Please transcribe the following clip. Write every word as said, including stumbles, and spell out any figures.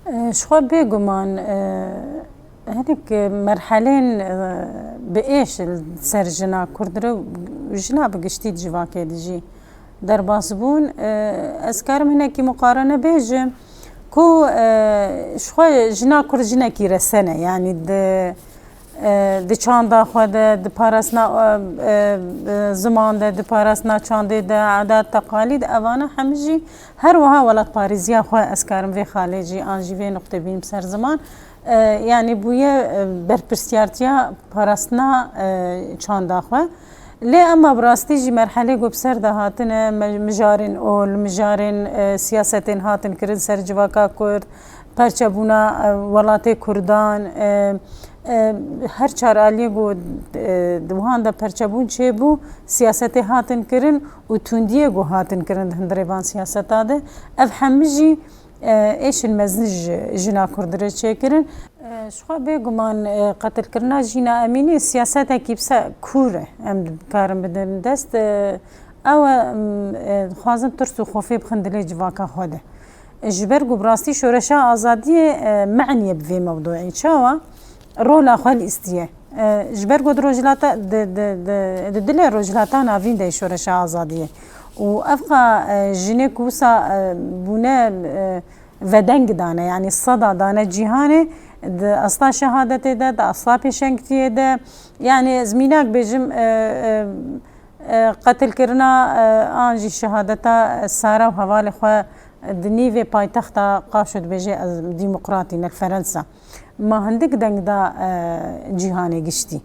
Ji xwe bêguman, e, hinek merhelên, e, bi êş li ser jina Kurd re û jina bi giştî di civakê de jî derbas bûn. E, ez karim hinekî muqarene bêjim ku, e, ji xwe jina Kurd jinekî resen e, yanî di, e, di çanda xwe de, di parastina, e, e, e, ziman de, di parastina çandê de, adat, teqalîd, evana hemî jî her wiha welatparêziya xwe ez karim vê xalê jî an jî vê nuqtê bînim ser ziman. E, yanî bûye, e, berpirsiyartiya parastina, e, çanda xwe. Lê ema bi rastî jî merhelê ku bi ser de hatine, me-, mijarên ol, mijarên, e, siyasetên hatin kirin ser civaka Kurd, perçebûna, e, welatê Kurdan, e, e, her çar aliyê ku, e, di wihan de perçebûn çêbû, siyasetê hatin kirin û tundiyê ku hatin kirin di hundirê van siyaseta de, ev hemî jî, e, êşên mezin ji jina Kurd re çêkirin. E, ji xwe bêguman, e, qetilkirina Jîna Emînî siyasetekî bi se kûr e, em dikarin bidin dest. E, ew e, m, e, dixwazin tirs û xofê bixin dilê civaka xwe de. E, ji ber ku bi rastî şoreşa azadiyê, e, me'niye bi vê mewduî. Çawa? Rola xwe lîstiye. E, ji ber ku di rojhilata, di, di, di, di dilê Rojhilata Navîn de şoreşa azadiyê. Û evqa, e, jinê ku wisa, e, bûne, e, vedeng dane, yanî seda dane cîhanê, di asta şehadetê de, di asta pêşengtiyê de, yanî ez mînak bêjim, e, e, e, qetilkirina, e, an jî şehadeta Sara û hevalê xwe di nîvê paytexta qaşo dibêje ez demokratî ne li Ferensa. Ma hindik deng da, e, cîhanê giştî.